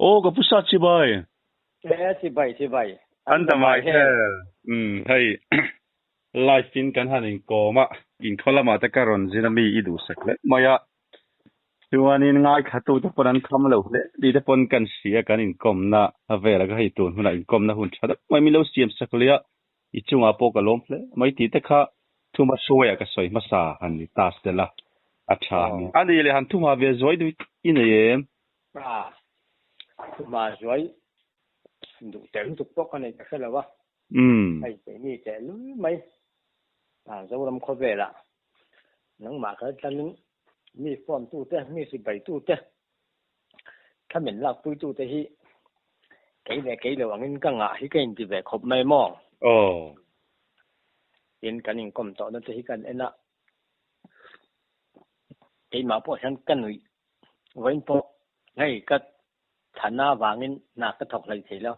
Aw ka pu sa chibai. E chibai chibai. An damai hel. Um hei live in kan han inkawm a, inkhaw lamah te ka rawn zin a mi i duhsak hle mai a. Chuanin ngaithla te pawn an kham lo hle tih te pawn kan hria kan inkawmna vela ka hei tun hunah inkawmna hun tha deuh mai min lo siam sak leh a, i chungah pawh ka lawm hle mai tih te kha thuma hruaia ka sawi hmasa han ni ta sela a tha a ni. A nih leh han thuma ve zuai duh i nei em? A, thuma zuai duh tel lutuk pawh ka nei ka hre lo a. Hei keini tehlul mai a Zoram khawvelah Nangmah kal tlanin mi form tute, mi sipai tute, thla min lakpui tute hi kei leh kei lo angin ka ngah hi ka inti ve khawp mai maw? Aw. Tin, kan inkawm tawhna te hi kan en a, keimah pawh hian ka nuih vawiin pawh hei ka thana avangin hna ka thawk hlei thei lo.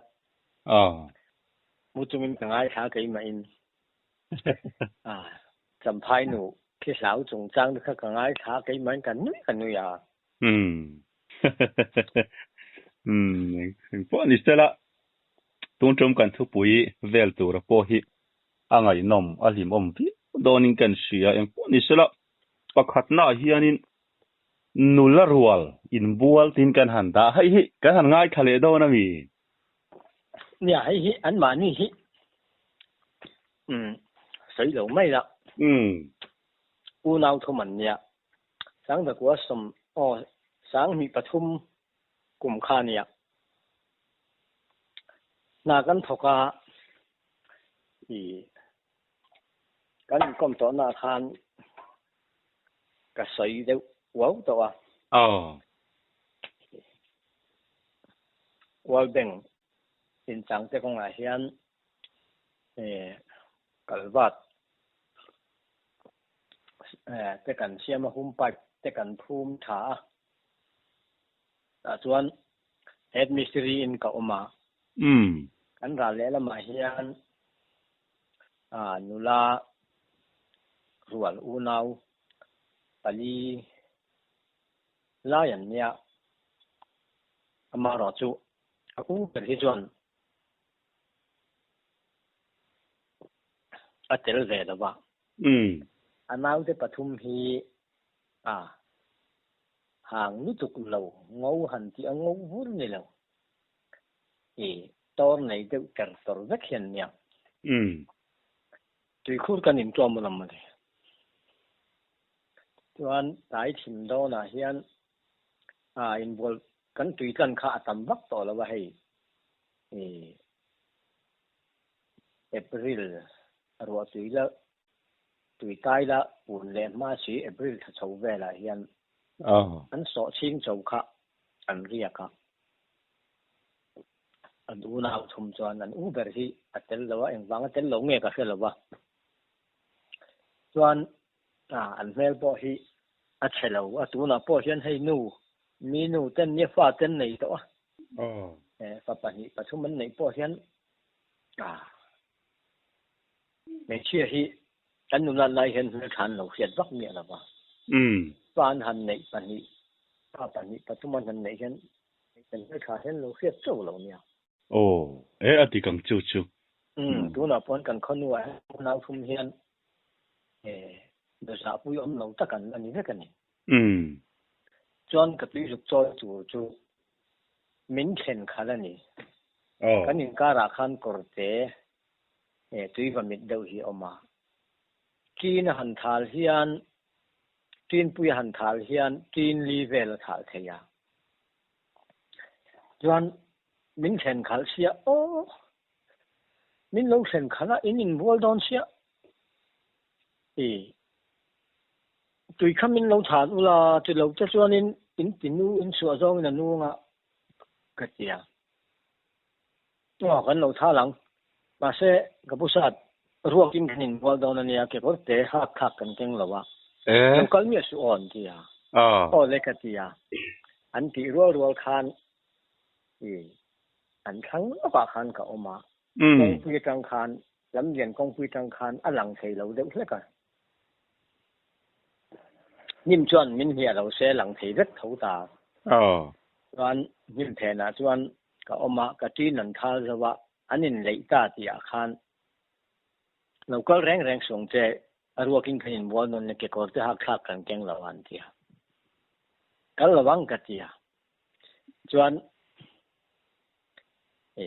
Aw. Mu chungin ka ngaithla keimahin. Champhai nu khi hlau chungchang te kha ka ngaithla a, keimahin ka nui ka nui a. Umm. Umm, engpawh ni sela, tun tum kan thupui vel tura pawh hi a ngaihnawm, a hlimawm viau dawnin kan hria. Engpawh ni sela, pakhatnaah hianin nula rual inbual tiin kan han dah. Hei hi kan han ngaithla leh dawn a mi? Nia, hei hi anmahni hi umm sawi lo mai la. Umm. Unau thum an nia. Sangdakua sawm aw sanghnih pathum kum kha nia. Hna kan thawk a i kan inkawm tawhnaah khan ka sawi deuh uau tawh a. Aw. World Bank inchangte kawngah hian kalvat te kan siam a, hum pipe te kan phum tha a. Tah chuan head mistiri in ka awm a. Kan ral lehlamah hian nula rual unau pali lai an nia. Amaherawhchu a u ber hi chuan a tel ve lo va. A naute pathum hi a hang lutuk lo, ngo han tih a ngo vur ni lo. I tawr nei deuh ter tawr vek hian nia. Tuikhur kan intuam a lam a ni. Chuan tlai thim dawnah hian a inbual kan tui tlan kha a tam vak tawh lo a hei i April ruah tui la tui tai la pun leh hma si April thla chho velah hian an sawh chhing cho kha an riak a. An unau thum chuan an u ber hi a tel lo a, engvang a tel lo nge ka hre lo va. Chuan an hmel pawh hi a chhe lo a, tunah pawh hian hei nu, mi nu ten nia fa ten nei tawh a, fa pahnih pathum an neih pawh hian hmeichhia hi an nunat lai hian hmeltha an lo hriat vak miah lo va. Fa an han neih pahnih, fa pahnih pathum an han neih hian hmeltha hian lo hriat chauh lo nia. Aw, e a dik ang chu chu. Umm, tunah pawn kan khawnuah hian unau thum hian e zahpui awm lo tak an la ni vek a ni. Umm. Chuan ka tui zuk chawi tur chu min thlen khalh a ni. Aw. Kan inkarah khan kawrte e tui va mit deuh hi a awm a. Ṭin a han thal hian, ṭinpui a han thal hian ṭin li vel a thal thei a. Chuan min thlen khalh sia aw, min lo thlen khalh a, in inbual dawn sia i tui kha min lo than ula ti lo te chuanin in ti nu in chhuah zawngin a nung a ka ti a. Aw kan lo thal ang, mahse ka pu sat ruakin kan inbual dawn a nia kekawr te hak thlak kan keng lo a, lo kal miah suh aw an ti a, aw le ka ti a, an tih rual rual khan i an thlang lawkah khan ka awm a, kawngpui atang khan lamlian kawngpui atang khan a lang thei lo deuh hlek a, hnim chuan min hniah lo se lang thei vek tho ta. Chuan hnim phenah chuan ka awm a, ka ṭin an khal zo a, an inleih ta tihah khan lo kal reng reng sung che, a ruakin kan inbual nawn le kekawr te hak thlak kan keng lo a an ti a. Kal lo ang ka ti a. Chuan e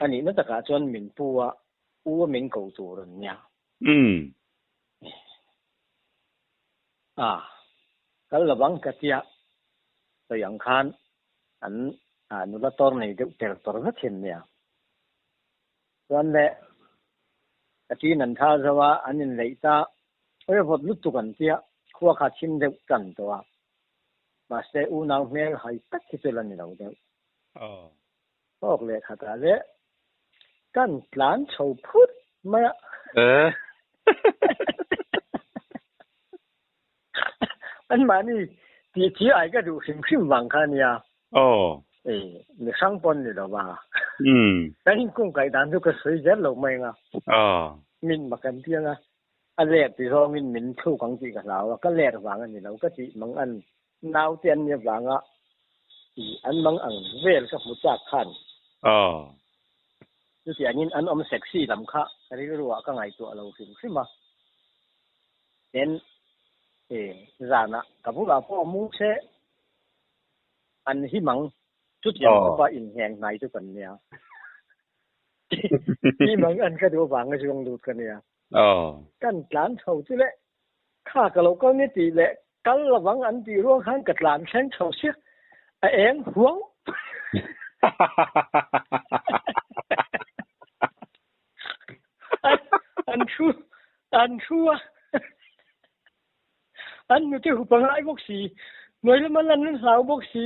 a nihna takah chuan min pu a, u a min ko tur an nia. Umm. A, kal lo ang ka tia sawi ang khan an nula tawr nei deuh ter tawr vek hin nia. Chuan le ka tin an thal zo a, an inleih ta awi vawt lutuk an tia khua kha thim deuh tan tawh a. Mahse unau hmel hai tak hi chu la ni lo deuh. Tawk leh khatah le kan tlan chho phut mai a. Anmahni tih chi ai ka duh hrim hrim vang kha ania. Mi hrang pawn ni lo va. Kan inkung kaih dan chu ka sawi zel lo mai anga. Min mak an ti anga a let ti zawngin min thluk ang tih ka hlau a, ka let vang a ni lo ka tih mang an Naute an nia vanga i an mang ang vel ka hmu chak khan. Aw. Chutiangin an awm sexy lam kha ka rilruah ka ngaihtuah lo hrim hrim a. Then e zanah ka bulah pawh mu se an him ang. Chutiang khawpa inheng hnai chu kan nia. Him ang an ka duh avanga zuang lut ka nia. Aw. Kan tlan chho chu le Kha ka lo kal nge tih leh kal lovang an tih ruang khan ka tlan thleng chho sia, a eng huau. An thu an thu a, an nute hup a ngai bawk si, hnuai lama lan an hlau bawk si,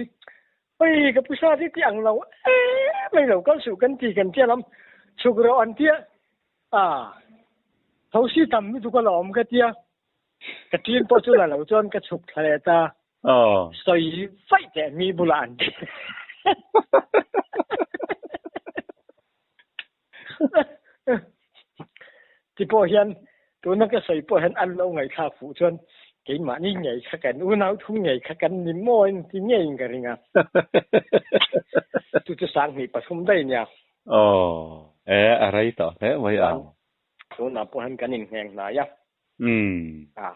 Oi ka pu sa ti ti ang lo em mai lo kal suh kan ti kan tia lam chhuk rawh an tia a thosi tam lutuk a la awm ka tia ka ṭin pawh chu la lo chuan ka chhuk thla leh ta sawi vaih teh mi bulah an ti. Ti pawh hian tuna ka sawi pawh hian an lo ngaihthlak fuh chuan keimahni ngei kha kan unau thum ngei kha kan ni maw in ti ngeiin ka ring a. Chu chu sanghnih pathum daih nia. Aw, e a rei tawh hle mai ang. Tunah pawh hian kan inhneng hnai a. Umm. A,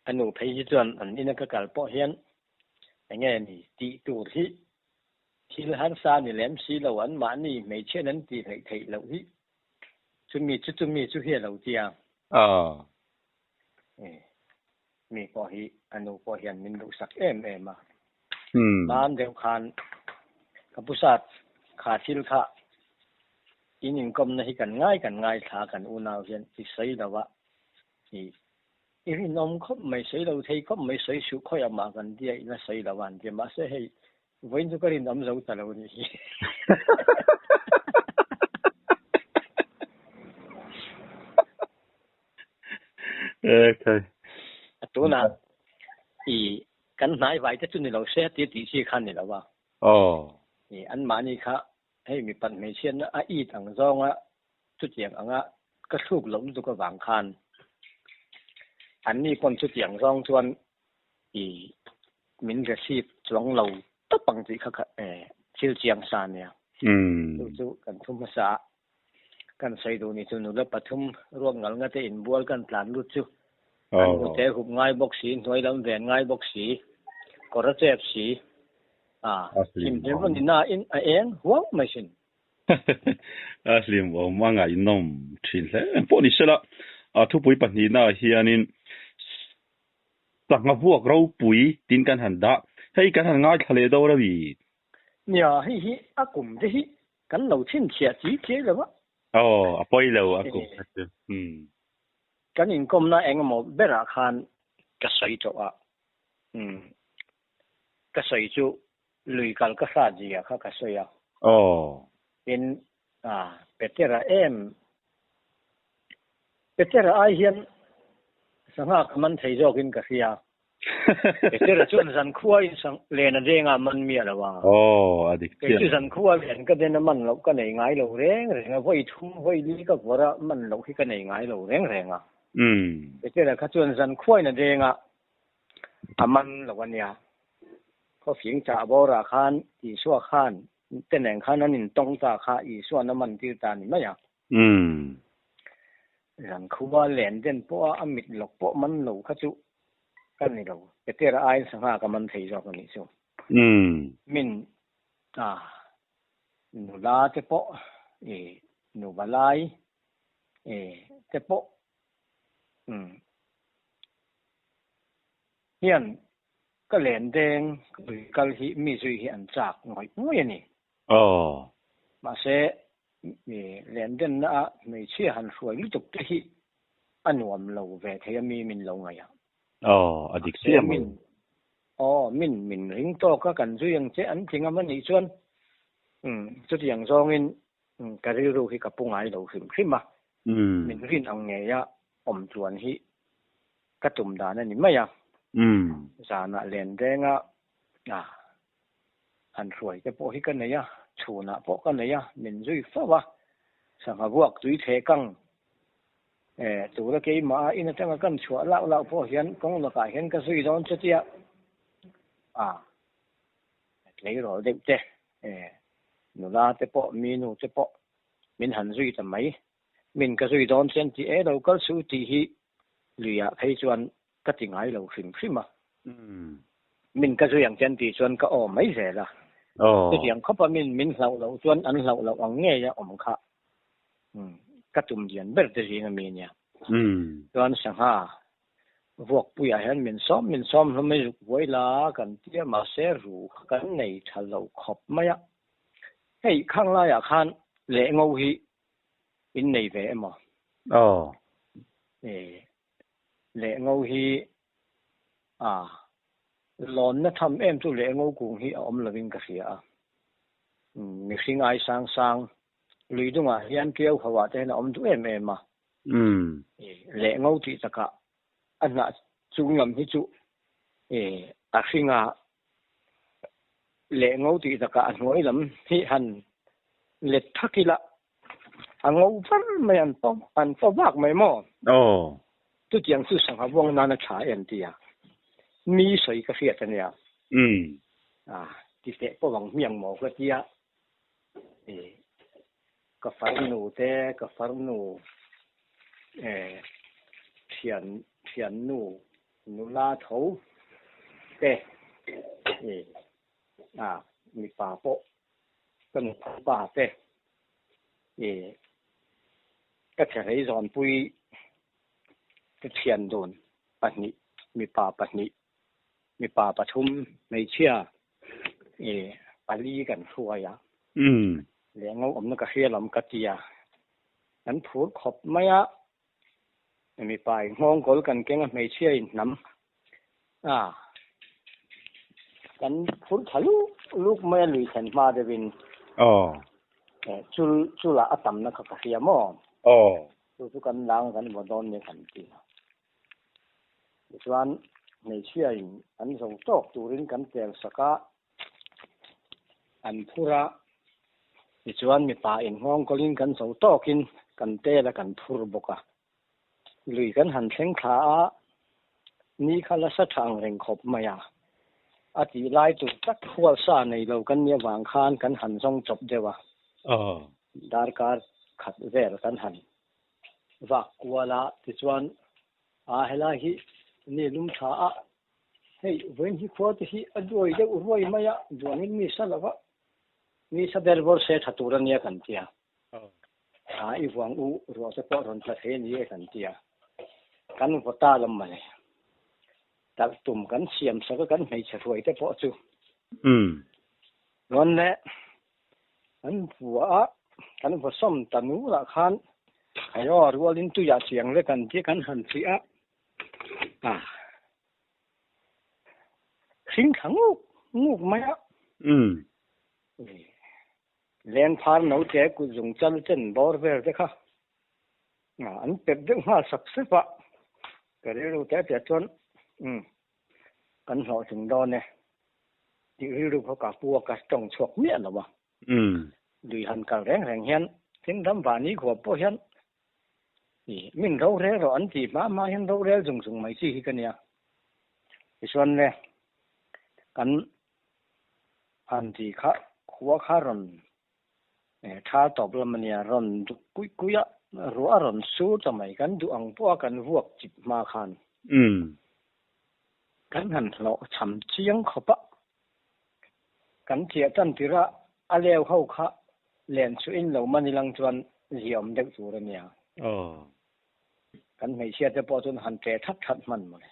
a nu phei hi chuan an ina ka kal pawh hian enge ni tih tur hi Thil harsa ni lem si lo an mahni hmeichhian an tih hleih theih loh hi chumi chu chumi chu hi a lo tia. Aw. Mi pawh hi a nu pawh hian min duhsak em em a. Hman deuh khan ka pu sat kha thil kha in inkawmna hi kan ngai kan ngaithla kan unau hian i sawi lo a i I rinawm khawp mai, sawi lo thei khawp mai, sawi suh khawiah mah kan tia ila sawi lo a an tia. Mahse hei vawiin chu ka rinawm zo ta lo nih hi. Okay. A tunah i kan hnai vai te chu ni lo se tia tih chi kha ni lo a. Aw. I anmahni kha hei mipat hmeichhiatna a it ang zawnga Chutiang anga ka thluk loh lutuk avang khan anni pawn chutiang zawng chuan i min receive chuang lo tawp ang tih kha thil chiang sa ania. Chu chu kan thu hmasa a kan sawi duh ni chu nula pathum ruak ngal nga te inbual kan tlan lut chu an hnute hup ngai bawk si, hnuai lam ven ngai bawk si, kawr a chep si, a hlim hlim a ni na in a eng huau mai sin. A hlimawm a ngaihnawm thin hle em pawh ni sela, a thupui pahnihnaah hianin sangha vuak ropui tin kan han dah. Hei kan han ngaithla leh dawn a mi? Nia, hei hi a kum te hi kan lo chhinchhiah chi chiai lo a. Aw, a pawi lo a kum kha chu. Kan inkawmna eng emaw berah khan ka sawi tawh a. Ka sawi chu Lui kal ka hrat zia kha ka sawi a. Aw. Tin, a, Petera em, Petera ai hian sangha ka man thei zawkin ka hria. Petera chuan zankhua in sang len a denga man miah lo a. Aw, a dik chiah. Kei chu zankhua len ka den a man loh ka nei ngai lo reng reng a, vawi thum vawi li ka vawrh a man loh hi ka nei ngai lo reng reng a. Petera kha chuan zankhua in a denga a man lo a nia. Khawfing chah bawrah khan Isua khan te nen khan an intawng ta kha Isua'n a mantir ta a ni mai a. Zan khua len den pawha a mit lawk pawh man lo kha chu ka ni lo. Petera aiin sangha ka man thei zawk a nih chu. Min a nula te pawh i nuva lai i te pawh hian ka len deng lui kal hi mi zui hi an chak ngawih ngawih a ni. Mahse len denna a hmeichhia han hruai lutuk te hi a nuam lo ve thei a mi min lo ngaih a. Aw, a dik chiah mai. Aw, min min ring tawk a kan zui ang che an ti ngam a nih chuan chutiang zawngin ka rilru hi ka pu ngai lo hrim hrim a, min rin ang ngeia awm chuan hi ka tum dan a ni mai a. Zanah len renga han hruai te pawh hi ka nei a, chhunah pawh ka nei a, min zui fo a, sangha vuak tui thleh kang E, tura keimah a in atanga kan chhuah lauh lauh pawh hian kawng lakah hian ka zui dawn che tia a tleirawl deuh te, e, nula te pawh, mi nu te pawh min han zui ta mai. Min ka zui dawn che an ti e, lo kal suh tih hi luiah phei chuan ka ti ngai lo hrim hrim a. Min ka zui ang che an tih chuan ka aw mai zel a. Chutiang khawpa min min hlauh loh chuan an hlauh loh ang ngei a awm kha. Ka tum lian ber te zing a mi nia. Chuan sangha vuakpuiah hian min sawm min sawm hlawm a zuk buai la kan tia mahse ru kha kan nei tha lo khawp mai a. Hei khang laiah khan leh ngo hi in nei ve emaw? Leh ngo hi a lawnna tham em chu leh ngo kung hi a awm lovin ka hria a. Mihring ai sang sang lui dungah hian Tiau ho ah te hian a awm duh em em a. Leh ngo tih takah a hnah chung lam hi chu a hringa leh ngo tih takah a hnuai lam hi han let thak ila A ngo var mai an paw an paw vak mai maw? Aw. Chutiang chu sangha buang nana tha em tia mi sawi ka hriat ania. Umm. A ti teh pawh ang hmiang maw ka tia e ka farnu te ka farnu e thian thiannu nula tho te e a mipa pawh Ka nupui pa te ih ka therei zawnpui te thian dun pahnih mipa pahnih mipa pathum hmeichhia ih pali kan hruai a leh ngo awmna ka hria lam ka ti a kan phur khawp mai a mipa in nghawng kawl kan keng a hmeichhia in hnam a kan phur tha luk luk mai a lui thlen hma deuh in aw chul chulah a tamna kha ka hria maw aw chu chu kan lang kan vaw dawn nia kan ti a tichuan hmeichhia in an zo tawk turin kan tel sak a An phur a, tichuan mipa inngawng kawlin kan zo tawkin kan tel a kan phur bawk a. Lui kan han thleng thla a, ni kha la sa tha ang reng khawp mai a. A tih lai tur tak hual sa nei lo kan nih avang khan kan han zawng chawp deuh a. Darkar khat vel kan han vak kual a, tichuan a helai hi ni lum tha a, Hei, vawiin hi khua te hi a duai deuh ruai mai a, duangin mi sa lova, mi sa ber bawr se tha tur a nia kan tia. A, i vuang u ruah te pawh rawn tla thei a ni e kan tia. Kan vaw ta lam mawle. Talh tum kan siam sak a kan hmeichhe hruai te pawh chu. Rawn le, kan vua a, kan vaw sawm ta nu lah khan, hei aw rualin tuiah chiang le kan tia kan han chih a. A hring thla nguk nguk mai a. Umm. Leng phar no te kut zung chal chen bawr vel te kha an pep deuh nghal sap sap a. Ka rilru te te chuan umm kan hlawhtling dawn e tih rilru kha ka pu a ka tawng chhuak miah lo a. Umm. Lui han kal reng reng hian thing ram vani khuap pawh hian I min rorel rawh an tih hma hma hian rorel zung zung mai chi hi ka nia. Tichuan le kan Han ti kha khua kha rawn tha tawp lam a nia, rawn duk kuih kuih a, ruah a rawn sur ta mai, kan duh ang pawh a kan vuak chip hma khan. Kan han hlawh cham chiang khawp a, kan chiah tan tir a, a leu ho kha len chhuah in lo man ilang chuan ziaawm deuh tur a nia. Kan hmeichhia te pawh chuan han ṭe that that hman mawle.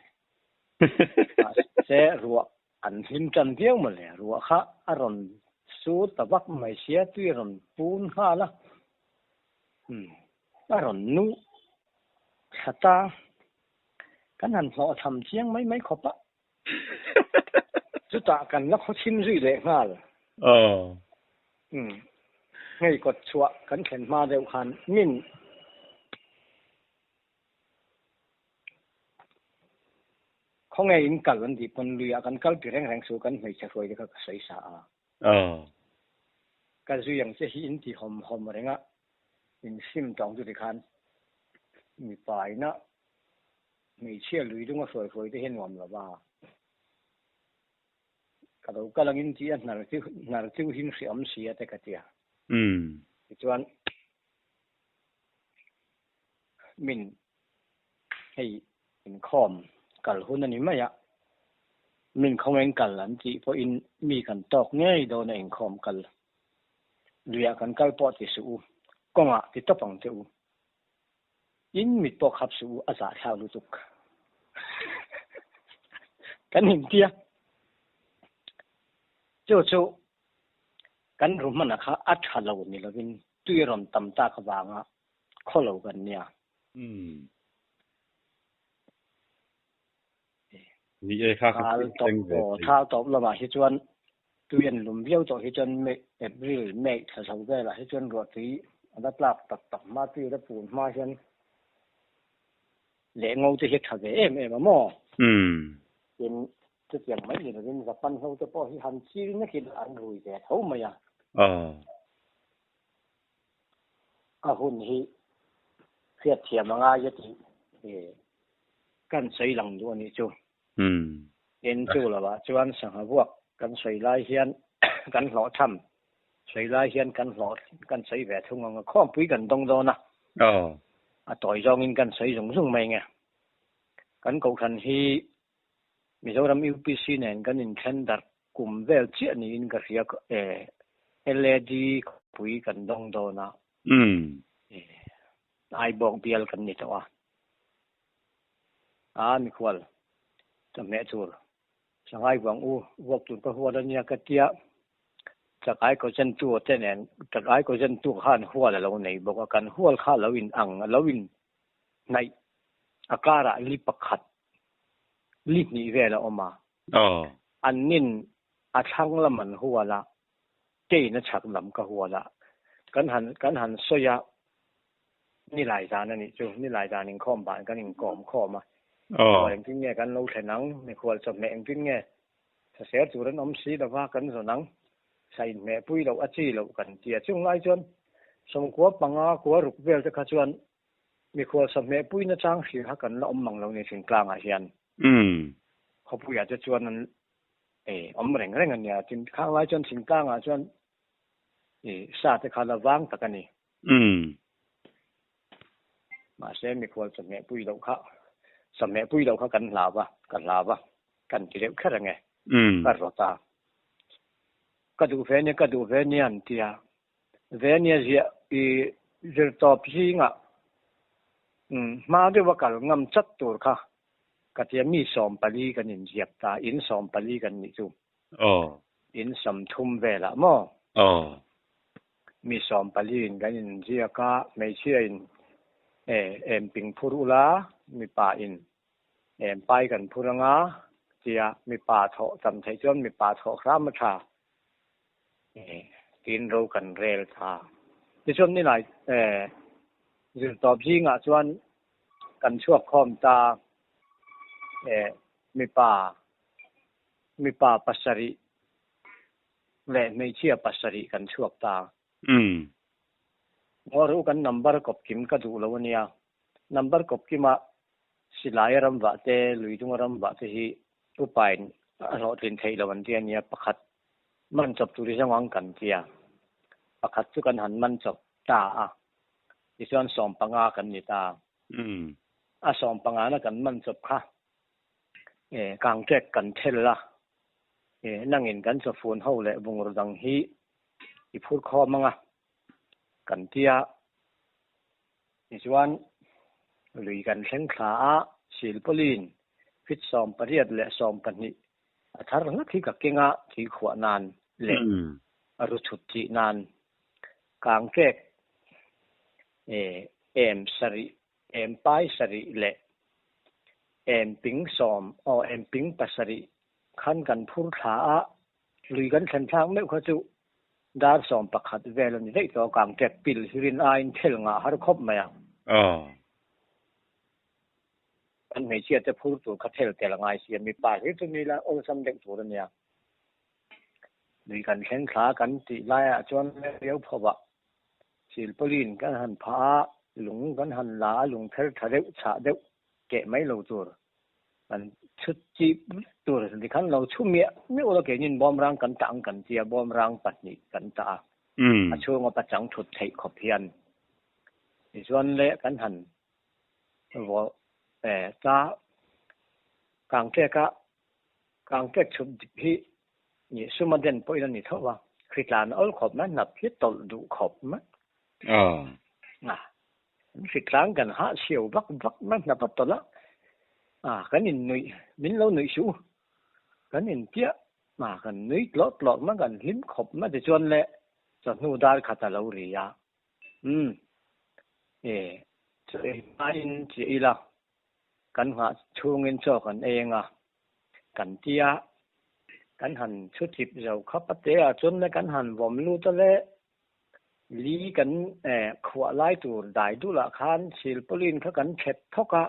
Mahse ruah an hlim ṭan viau mawle. Ruah kha a rawn sur ta vak mai sia, tui a rawn pun nghal a. Umm a rawn nu thla ta. Kan han hlawh tham chiang mai mai khawp a. Chutah kan la khaw chhim zui leh nghal. Umm hei kawt chhuah kan thlen hma deuh khan min Khawnge in kal an tih pawn luiah kan kal ti reng reng chu kan hmeichhe hruai te kha ka sawi sa a. Ka zui ang che hi in ti hawm hawm reng a, in sim tawng chu tikhan mipa ina hmeichhia lui dunga hruai hruai te hi a nuam lo va. Ka lo kal angin tih a hnar hnar chu hin hriam si a te ka tia. Tichuan min hei inkhawm kal hun a ni mai a, min khawngeng kal an tih pawhin mi kan tawk ngei dawn a inkhawm kal. Luiah kan kal pawh ti suh u, kawngah ti tawp ang che u. In mit pawh khap suh u, a zahthlak lutuk. Kan intia. Chu chu kan ruhmana kha a tha lo ni lovin tui rawn tam tak avanga khaw lo kan nia. Umm. Ni e kha kha Thal tawp aw thal tawp lamah hi chuan tui an lum viau tawh hi chuan May April May thla chho velah hi chuan ruahtui a la tlak tak tak hma tui a la pun hma hian leh ngo te hi a tha ve em em a maw? Umm. Tin chutiang mai ni lovin Japan ho te pawh hi han chil nakin an rui ve tho mai a. Aw. A hun hi hriatthiam a ngai a tih kan sawi lang duh a nih chu. Tin chu lovah chuan sangha vuak kan sawi lai hian kan hlawhchham sawi lai hian kan hlawh kan sawi ve thung ang a, khawmpui kan dawng dawn a, a tawi zawngin kan sawi zung zung mai nge. Kan kohhran hi Mizoram UPC nen kan inthen darh kum vel chiah niin ka hria e, LAD khawpui kan dawng dawn a, Aibawk bial kan ni tawh a, a mikhual chawhmeh tur Sangai vang u vuak tur ka hual a nia ka tia, Chakai ko zen tu te nen Chakai ko zen tu khan hual a lo nei bawk a, kan hual kha a lo in ang a lo in hnaih a karah li pakhat li hnih vel a awm a. An nin a thlang lam an hual a, kein a chhak lam ka hual a. Kan han kan han sawi a, nilai zan a nih chu, nilai zan inkhawm ban kan inkawm khawm a. Mikhual engtin nge kan lo thlen ang, mikhual chawhmeh engtin nge saser tur an awm si lova kan zawn ang, sa inhmeh pui loh a chi loh kan ti a. Chung lai chuan sawmkua panga kua ruk vel te kha chuan Mikhual sawhmeh puina chang hria kha kan la awm mang lo ni thin tlangah hian. Khawpuiah te chuan an awm reng reng a nia. Tin, khang lai chuan thingtlangah chuan sa te kha la vang tak a ni. Mahse, mikhual sawhmeh pui loh kha, sawhmeh pui loh kha kan hlau va, ka hlau va, kan ti deuh kher ang e. Ka rawt a. Ka duh ve nia, ka duh ve nia an ti a. Ve nia ziah i zirtawp zingah hma deuha kal ngam chat tur kha ka tia mi 14 kan inziak ta, in 14 kan nih chu. In 30 velah maw? Mi 14 in kan inziak a, hmeichhia in em ping phur ula, mipa in em pai kan phur anga tia mipa thawh tam theih chuan mipa thawh hram a tha. Tiin ro kan rel ta. Tichuan nilai zirtawp zingah chuan kan chhuak khawm ta mipa mipa pasarih leh hmeichhia pasarih kan chhuak ta. Ngaw ru kan number kawp kim ka duh lo a nia. Number kawp kima silai a ram vah te, lui dung a ram vah te hi upain a hlawhtlin theih lo an ti a nia pakhat. Man chawp tur i zawng ang kan tia. Pakhat chu kan han man chawp ta a. Tichuan 15 kan ni ta. A 15 na kan man chawp kha kangkek kan thel a. Nangin kan chawfun ho leh bungraw dang hi i phur khawm ang a kan tia. Tichuan lui kan thleng thla a, silpawlin feet 18 leh 12 a thar hlak hi ka keng a, thil khuah nan leh a ru chhut thih nan. Kangkek em sarih, em pai sarih leh em ping 10, aw em ping 7 khan kan phur thla a, lui kan thlen thlak meuh kha chu dar 11 vel a ni daih tawh. Kangkek pil hirin aiin thel ngah har khawp mai a. Kan hmeichhia te phur tur kha thel tel a ngai si a, mipa hi chu ni la awlsam deuh tur a nia. Lui kan thleng thla kan tih laiah chuan riau phawah silpawlin kan han phah a, lung kan han la a, lung pher tha deuh chhah deuh keh mai lo tur kan chhut chip tur tikhan lo chhu miah miah la keinin bawmrang kan tah ang kan tia, bawmrang pahnih kan tah a, a chhunga pachang thut theih khawp hian. Tichuan le kan han vaw ta kangkek a, kangkek chhup dip hi ni suma den pawhin a ni tho a, hritlan awl khawp mai, hnap hi tawlh duh khawp mai. Hritlan kan hah chhiau vak vak mai, hnap a tawlh a, kan in nuih, min lo nuih suh u, kan in piah, kan nui tlawh tlawh mai, kan hlim khawp mai. Tichuan le chawhnu dar khat a lo ri a, chaw ei hmain chi ila kan nghah chhungin chaw kan ei anga kan tia, kan han chhu chip zo khap a te ah chuan le kan han vawm lut a le li kan khuah lai tur dai dulah khan silpawlin kha kan thlep thawk a,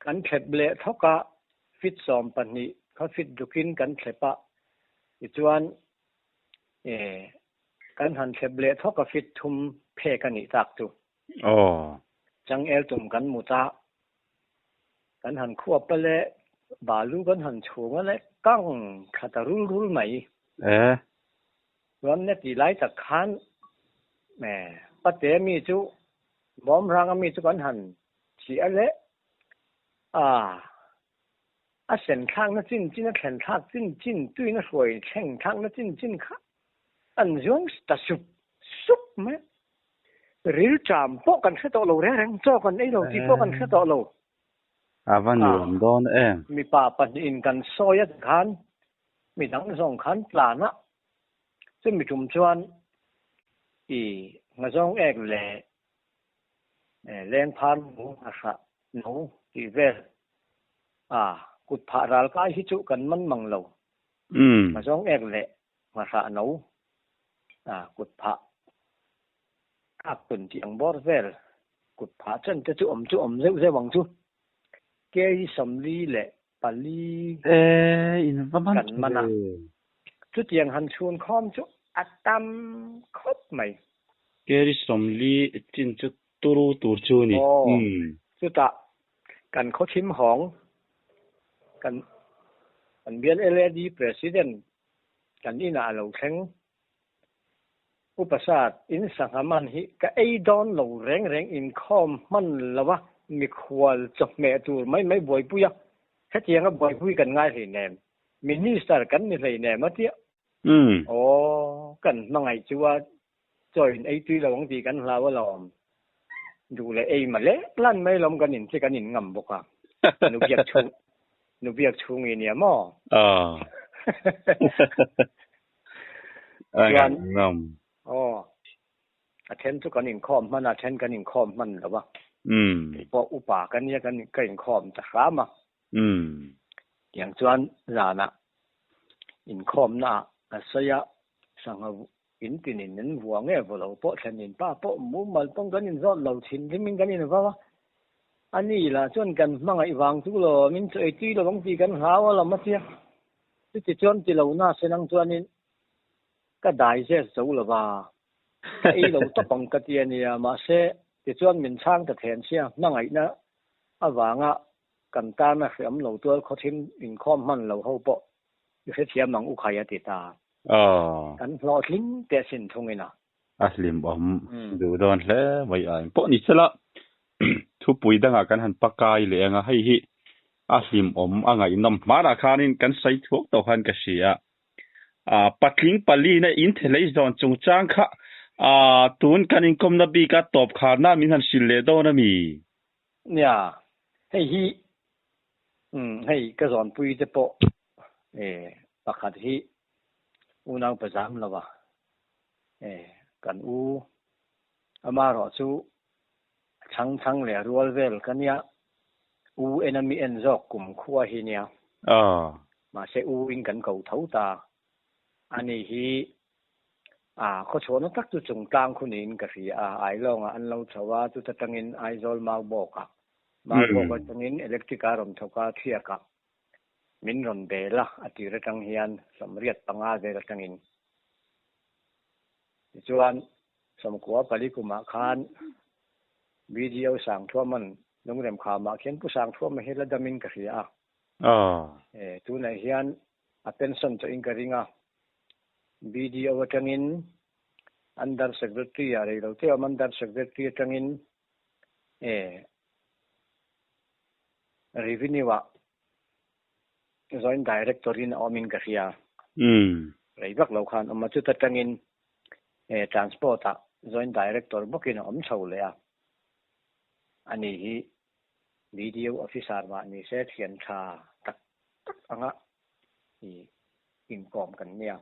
kan thlep leh thawk a, feet 12 kha feet dukin kan thlep a, tichuan kan han thlep leh thawk a feet 3 phek a nih tak chu. Changel tum kan mut a, kan han khuap a le balu kan han chhung a le kang thla ta rul rul mai. Chuan ne ti lai tak khan pate mi chu bawmrang a mi chu kan han chih a le a sen thlak na chin chin, a thlen thlak chin chin, tuin a hruai thleng thlak na chin chin kha an zuang ta sup sup mai. Ril ṭam pawh kan hre tawh lo reng reng, chaw kan ei lo tih pawh kan hre tawh lo. A va nuam dawn em. Mipa pahnihin kan sawi a khan midang zawng khan tlan a, chumi tum chuan i ngazawng ek leh lengphar mu a hrah no tih vel a kut phah ral kai hi chu kan man mang lo. Ngazawng ek leh ngahrah no a kut phah kak tun tih ang bawr vel kut phah chen te chu awm chu awm zeuh zeuh ang chu. Kei 44 In va man kan man a. Chutiang han chhun khawm chu a tam khawp mai. Kei 40 chin chu turu tur chu ni. Chutah kan khaw thim hawng kan kan bial LAD president kan inah a lo thleng. Upasat in sangha man hi ka ei dawn lo reng reng, inkhawm hman lova mikhual chawhmeh tur mai mai buaipui a, hetianga buaipui kan ngai hleinem, minister kan ni hleinem a tia. Aw kan hmangaih chu a chaw in ei tui lo ang tih kan hlau alawm, duh leh ei ma lek lan mai lawm, kan in che kan in ngam bawk a, nu biak chhung nu biak chhung i nia maw. Chuan aw a then chu kan inkhawm hman a, a then kan inkhawm hman lo a, keipawh upa ka nia kan ka inkhawm ta hram a. Tiang chuan zanah inkhawmna ah a sawi a, sangha in tinin an vua nge vaw lo pawh thlen in pa pawh mumal pawn kan inzawt lo thin hlimin kan invau a, ani lah chuan kan hmangaih vang chu lo min chaw ei tui lo ang tih kan hlau a lam a tia. Chuti chuan ti lo na se nang chuanin ka digest zo lo va, ka ei lo tawp ang ka ti a nia, mahse tichuan min chhang ta then sia, hmangaihna avanga kan tana hreawm lo tual khaw thim inkhawm hman lo ho pawh i hrethiam ang u khai a ti ta. Kan hlawhtling teh asin thungin a. A hlimawm duh dawn hle mai a. Engpawh ni sela thupui dangah kan han pakai leh ang a, hei hi a hlimawm a ngaihnawm. Hmanah khanin kan sawi thuak tawh khan ka hria. Patling palina in thelei zawn chungchang kha tun kan inkawmna bika tawp kharna min han hrilh leh dawn a mi? Nia, hei hi umm hei ka zawnpui te pawh eh pakhat hi unau pa zam lo a, eh kan u amaherawh chu a chhang chhang leh rual vel ka nia, u en a mi en zawk kum khua hi nia. Mahse u in kan ko tho ta, ani hi A khawchhuahna tak chu Chungtlang khu niin ka hria a, Ailawngah an lo chho a, chuta tangin Aizawl Maubawkah, Maubawk atangin Electric a rawn thawk a, Thiakah min rawn bel a, a tir atang hian 85 vel atangin. Tichuan, 94 kumah khan BDO Sangthuaman Lungremkhamah khian Pu Sangthuama hi la damin ka hria a. Tunah hian a pension tawhin ka ring a, BDO atangin Under Secretary ah rei lo te awm Under Secretary atangin eh Revenue ah Joint Director in a awmin ka hria. Rei vak lo khan awm a, chuta tangin eh Transport ah Joint Director bawkin a awm chho leh a. Ani hi BDO officer mah ni se thian tha tak tak anga i inkawm kan nia.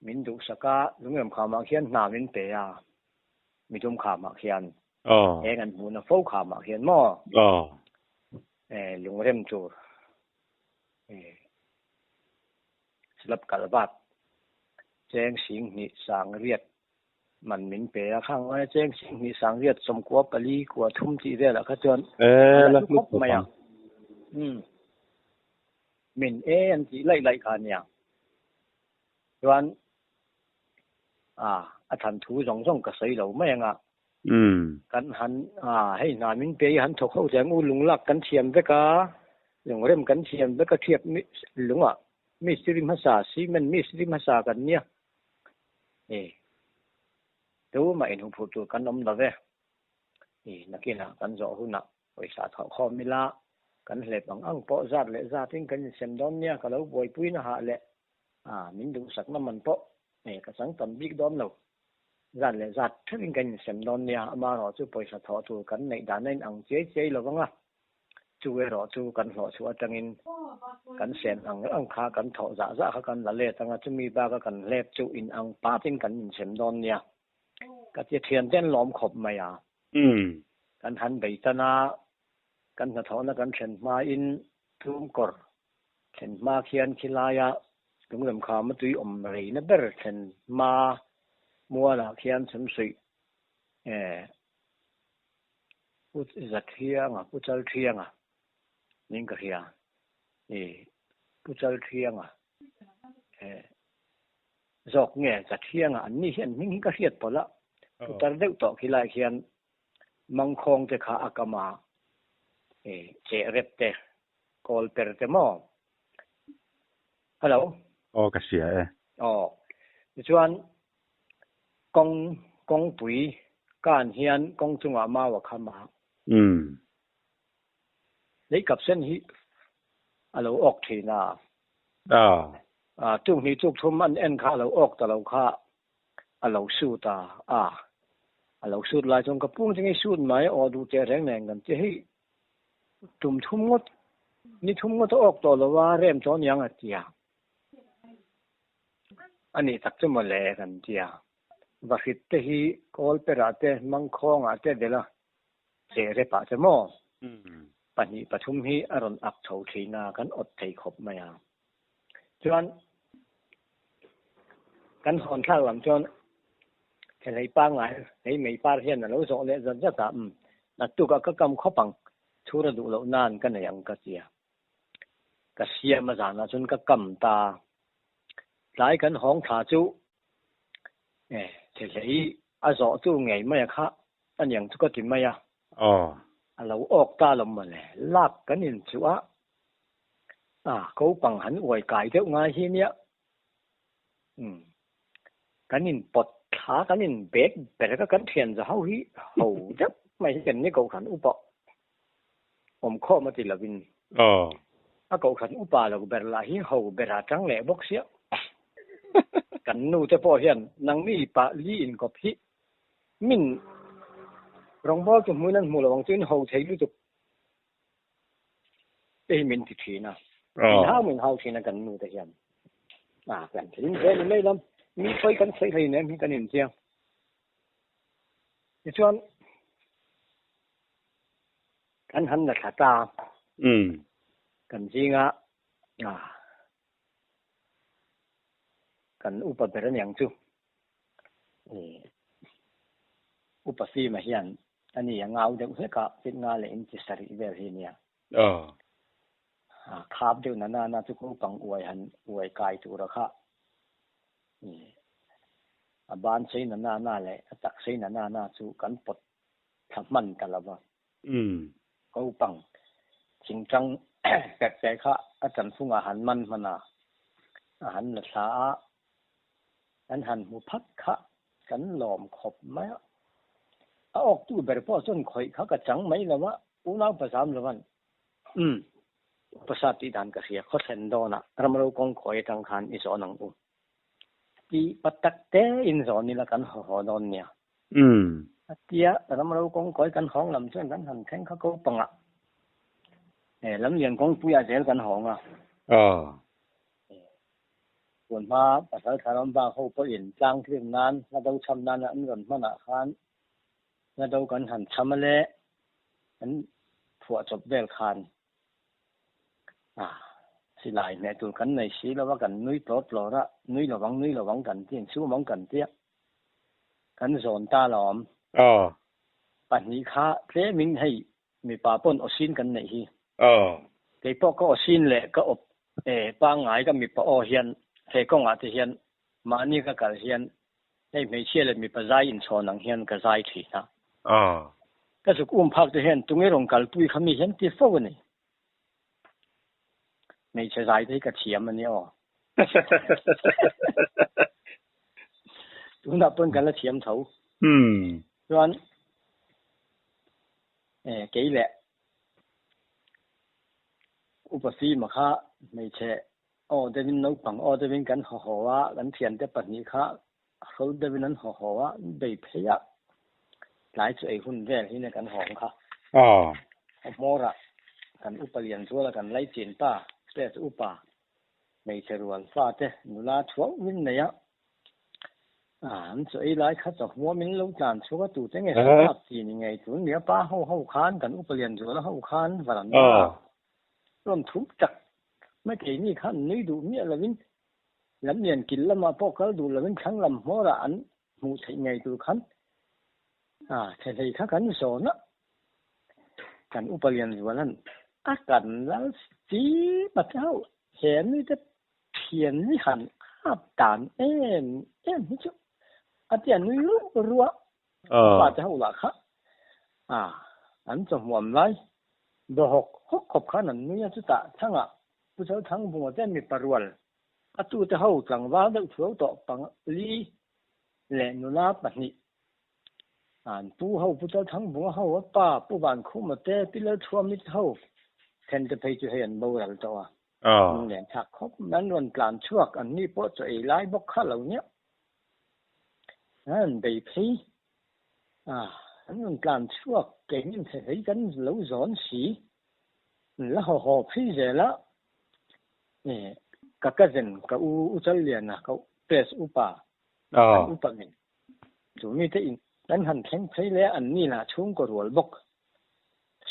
Min duhsak a, lungrem khamah khian hna min pe a, midum khamah khian. Eng an hmuhna fo khamah khian maw? Lungrem tur slab kalvat cheng sing hnih sang riat man min pe a, khang ngaia cheng sing hnih sang riat sawmkua pali kua thum tih velah kha chuan a la hlu khawp mai a. Min e an tih laih laih kha ania. Chuan a a than thu zawng zawng ka sawi lo mai anga. Kan han a hei hna min pe i han thawk ho chiang u lunglak kan thiam vek a, lungrem kan thiam vek a thiak mi lungah mistiri hmasa cement mistiri hmasa kan nia. E tumah inhuphurh tur kan awm lo ve. E nakinah kan zawh hunah Pawisa thawh khawm ila, kan hlep ang ang pawh zat leh zatin kan insem dawn nia, ka lo buaipui na hah leh a, min duhsakna man pawh e ka chang tam bik dawn lo. Zat leh zat theuhin kan insem dawn nia, amaherawh chu pawisa thawh tur kan neih dan a inang chiai chiai lo vang a, chu erawh chu kan hlawh chhuah atangin kan sen ang ang kha kan thawh zah zah kha kan la let ang a, chumi baka kan hlep chu inang patin kan insem dawn nia. Ka ti thiante an lawm khawp mai a. Kan han bei tan a, kan hnathawhna kan thlen hmain tum kawr thlen hma khian khilaia lungrem khama tui awm reina ber thlen hma mualah khian chhumsuih eh Pu Zathianga, Pu Chalthianga ning ka hria eh Pu Chalthianga eh Zawk nge Zathianga an ni hi an hming hi ka hriat pawlh a, putar deuh tawh khi lai khian mangkhawng te kha a kam a, e cheh rep te, kawl per te maw? Hello. Aw ka hria e. Aw. Tichuan kawng kawngpui kan hian kawng chungah mau a kham a. Umm. Lei kap sen hi a lo awk thin a. A. Tuk hnih tuk thum an en kha a lo awk ta lo kha a lo sut a. A. A lo sut lai chuan ka pung chu ngei sut mai aw duh teh reng nen kan ti hei tum thum ngawt ni thum ngawt a awk tawh lo a rem tawh aniang a ti a. A nih tak chu mawle kan ti a. Vahrit te hi kawl perah te mangkhawngah te belh a. Che rep ah che maw? Pahnih pathum hi a rawn ak chho thin a, kan awt thei khawp mai a. Chuan kan hawn thlak lam chuan thelhei pangngai hei mei par hian a lo zawh leh zat zat a, umm naktuk ah ka kam khawp ang, chhur a duh loh nan ka nei ang ka ti a. Ka siam a zanah chuan ka kam ta. Tlai kan hawng thla chu eh thelhei a zawh chu ngei mai a kha A niang chu ka ti mai a. Aw. A lo awk ta lo mawle. Lak kan inchuh a, a kopang han uai kai deuh ngai hi nia. Umm. Kan in pawt thla, kan in bek ber ka kan thian za ho hi ho deuh mai hi kan ni kohhran upa awm khawm a ti lovin. Aw. A kohhran upa lo ber lah hi ho ber a tang leh bawk sia. Kan nu te pawh hian nangni pa li inkawp hi min rawngbawl tu hmuin an hmuh lo ang chu in ho thei lutuk te hi min ti thin a. Min hau min hau thin a kan nu te hian. A kan thin ve ni mai lam mi sawi kan sawi hlei nem hi kan inchiang. Tichuan kan han la thla ta. Kan zinga kan upa ber aniang chu upa fima hian ani a ngau deuh hlek a, fit nga leh inchi sarih vel hi ania. Khap deuh na na na chu ko pang uai han uai kai tura kha a ban sei na na na leh a tak sei na na na chu kan pawt thla hman ta lo va. Ko pang thingtang pek te kha a chanfungah han man hman a, a han la thla a, an han hmu phat kha kan lawm khawp mai a. A awktu ber pawh chuan khawih kha ka chang mai lo a, unau pazam lo an. Umm, Pasat tih dan ka hria, khaw thlen dawnah ramro kawng khawi atang khan i zawn ang u. Ti patak te in zawn ila kan haw haw dawn nia. A tia ramro kawng kawi kan hawng lam chuan kan han thleng kha ko pangah lamlian kawngpuiah zel kan hawng a. Tun hma pasal thla ram bak ho pawhin tlang tling nan hla do cham nana an rawn hmanah khan hla do kan han cham a le an phuah chawp vel khan silai hmeh tur kan nei si lo a, kan nui tlawr tlawr a, nui lovang nui lovang kan ti, inchhung ang kan tia kan zawn ta lawm. Pahnih kha tlemin hei mipa pawn awsin kan neih hi. Keipawh ka awsin leh ka awp pangngai ka mipa aw hian he kawngah te hian mahni ka kal hian hei hmeichhia leh mipa zai inchhawn ang hian ka zai thin a. Ka zuk um phak te hian tunge rawn kalpui kha mi hian ti fo a ni. Hmeichhe zai te hi ka thiam a ni aw. Tunah pawn kan la thiam tho. Chuan kei leh Upa Fima kha hmeichhe aw deuhin naupang aw deuhin kan haw haw a, kan thiante pahnih kha hrawl deuhin an haw haw a, an bei phei a, tlai chu ei hun vel hi nia kan hawng kha. A hmawrah kan upa lian zuala kan laichin pa, Space upa, hmeichhe rual fate nula thuau min nei a, an chaw ei lai kha chaw hmuam in lo tlan chhuak a, tute nge sap chi ni ngei tun nia pa ho ho khan kan upa lian zuala ho khan varanda rawn thup tak mai keini khan nui duh miah lovin lam lian kil lamah pawh kal duh lovin thlang lam hmawrah an hmuh theih ngei tur khan thehhlei kha kan zawn a, kan upa lian zuala'n a kan lal chi pat ho he mite Thian ni han ap dan em em hi chu a tia nui ruh ruh a, a pa te ho lah kha a an chawhmuam lai daw hawk hawk khawp khan an nui a, chutah thangah Pu Chalthangbunga te mipa rual a tute ho tlangval deuh thuau tawh pali leh nula pahnih an pu ho Pu Chalthangbunga ho a pa Pu Vankhuma te Pi Lalthuami te ho then te phei chu hei an boral tawh a. Lunglen thlak khawp mai an rawn tlan chhuak an ni pawh chaw ei lai bawk kha lo nia. An bei phei a, an rawn tlan chhuak keinin hlei kan lo zawn si. An la haw haw phei zel a, ka cousin ka u U Challiana ka press upa an upa min chu mite in an han thleng phei leh a, an ni lah chhungkaw rual bawk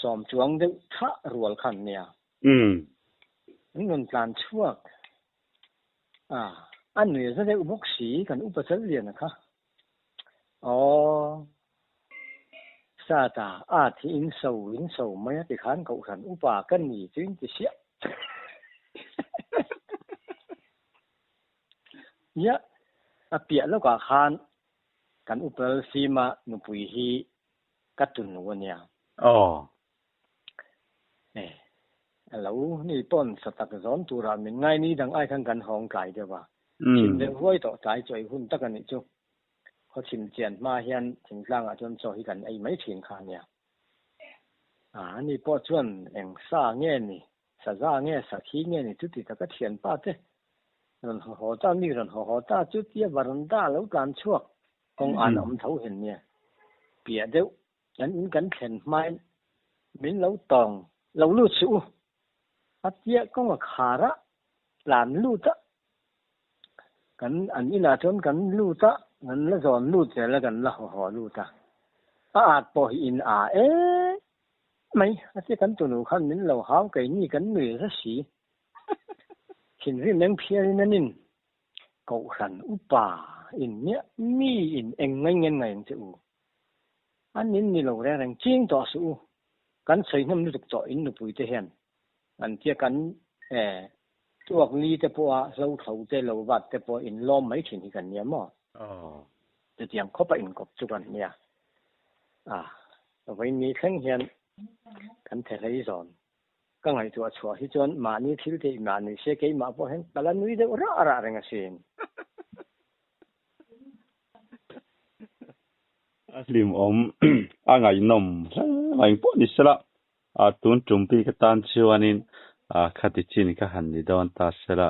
sawm chuang deuh thah rual kha an nia. An rawn tlan chhuak a, a nui za deuh bawk si kan upa Challiana kha. Aw, Sata at hi in so in so mai a tikhan kohhran upa ka ni chu in ti siah. Ia, a piah lawkah khan kan upa Lalsima nupui hi ka tunu a nia. Aw. A lo ni pawn sa tak zawn turah min ngai ni dang ai khan kan hawng tlai deuh a. Chhim deuh huai tawh tlai chaw ei hun tak a nih chu. Khaw chhim chian hma hian thingtlangah chuan chaw hi kan ei mai thin kha a nia. A ani pawh chuan eng sa nge ni, saza nge sakhi nge ni chuti taka thianpa te rawn haw haw ta, mi rawn haw haw ta chu tia varanda lo tlan chhuak kawng an awm tho hen nia. Piah deuh kan in kan thlen hmain min lo tawng lo lut suh u. A tia kawng a khar a, tlan lut a, kan an inah chuan kan lut a, kan la zawn lut zel a, kan la haw haw lut a. A at pawh hi in a em mai, a tia kan tunu khan min lo hau keini kan nui za si. Thinrim eng phiarin an in kohhran upa in miah mi in eng ngai ngen ngai ang che u. An in ni lo reng reng ching tawh suh u. Kan sawi hnawm lutuk tawh in nupui te hian an tia kan eh tuak li te pawh a hlo thlo te lo vat te pawh in lawm mai thin hi kan nia maw? Chutiang khawp a inkawp chu kan nia. A vawiin ni thleng hian kan the hlei zawn. Ka ngaihtuah chhuah hi chuan mahni thil theih mahni se keimah pawh hian ka la nui deuh rah rah reng asin. A hlimawm a ngaihnawm hle mai pawh ni sela, a tun tum bik atan chuanin khati chin ka han ni dawn ta sela.